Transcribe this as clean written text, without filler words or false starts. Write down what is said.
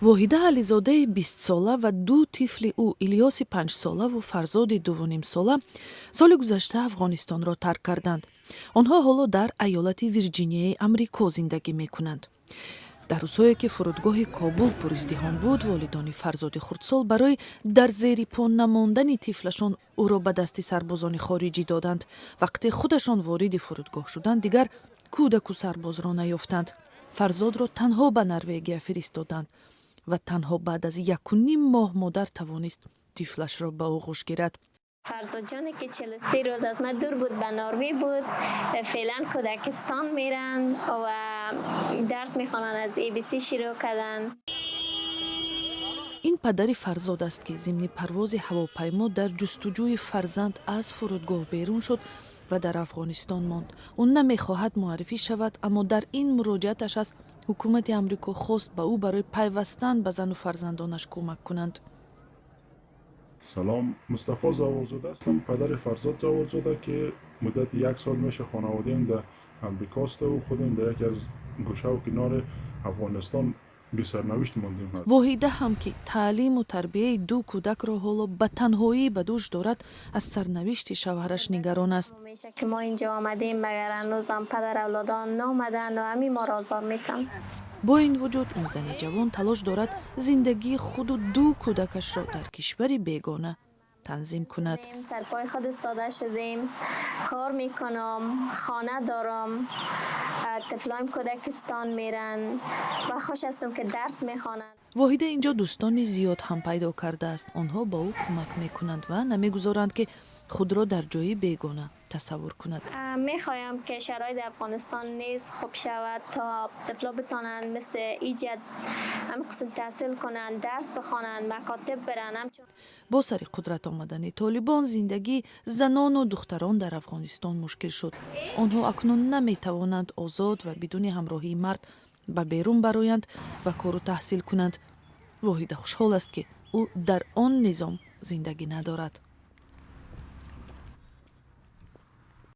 Воҳида Ализодаи 20-сола ва ду тифли ӯ, Илёси 5-солаву Фарзоди 2,5-сола, соли гузашта Афғонистонро тарк карданд. Онҳо ҳоло дар айолати Вирҷинияи Амрико зиндагӣ мекунанд. Дар рӯзҳое, ки фурудгоҳи Кобул пуриздиҳом буд, волидони Фарзоди хурдсол барои дар зери по намондани тифлашон ӯро ба дасти сарбозони хориҷӣ доданд. Вақте худашон вориди фурудгоҳ шуданд, дигар кӯдаку сарбозро наёфтанд. Фарзодро танҳо ба Норвегия фиристоданд ва танҳо баъд аз 1,5 моҳ модар тавонист тифлашро ба оғӯш гирад. Фарзодҷоне, ки 43 рӯз аз ман дур буд, ба Норвей буд. Феълан кӯдакистон меран ва дарс мехонанд, аз ABC шурӯъ карданд. Ин падари Фарзод аст, ки зимни парвози ҳавопаймо дар ҷустуҷӯи фарзанд аз фурудгоҳ берун шуд ва дар Афғонистон монд. Ӯ намехоҳад муаррифӣ шавад, аммо дар ин муроҷиаташ аз ҳукумати Амрико хост, ба ӯ барои пайвастан ба зану фарзандонаш кӯмак кунанд. Салом, Мустафо Заволзода ҳастам, падари Фарзод Заволзода, ки муддати як сол меша хонаводаем дар Амрико асту худем дар яке аз гӯшаву кинори Афғонистон бесарнавишт мондем. Воҳида ҳам, ки таълиму тарбияи ду кӯдакро ҳоло ба танҳоӣ ба дӯш дорад, аз сарнавишти шавҳараш нигарон аст. Меша ки мо инҷо омадем, магар ҳанӯзам падар авлодон наомаданд ва ҳамин моро озор метан. Бо ин вуҷуд, ин зани ҷавон талош дорад зиндагии худу ду кӯдакашро дар кишвари бегона танзим кунад. Сарпои худ истода шудем, кор мекунам, хона дорам, тифлоим кӯдакистон меран ва хуш ҳастам, ки дарс мехонанд. Воҳида инҷо дӯстони зиёд ҳам пайдо кардааст. Онҳо ба ӯ кӯмак мекунанд ва намегузоранд, ки худро дар ҷои бегона тасаввур кунад. Мехоҳам, ки шароит афғонистон نیز خوب شود تا طفلا بتانند مثل ایجاد هم قسم تحصیل کنند، درس بخوانند، مکاتب برن همچون Бо сари қудрат омадани Толибон зиндагии занону духтарон дар Афғонистон мушкил шуд. Онҳо акнун наметавонанд озод ва бидуни ҳамроҳии мард ба берун бароянд ва кору таҳсил кунанд. Воҳида хушҳол аст, ки ӯ дар он низом зиндагӣ надорад.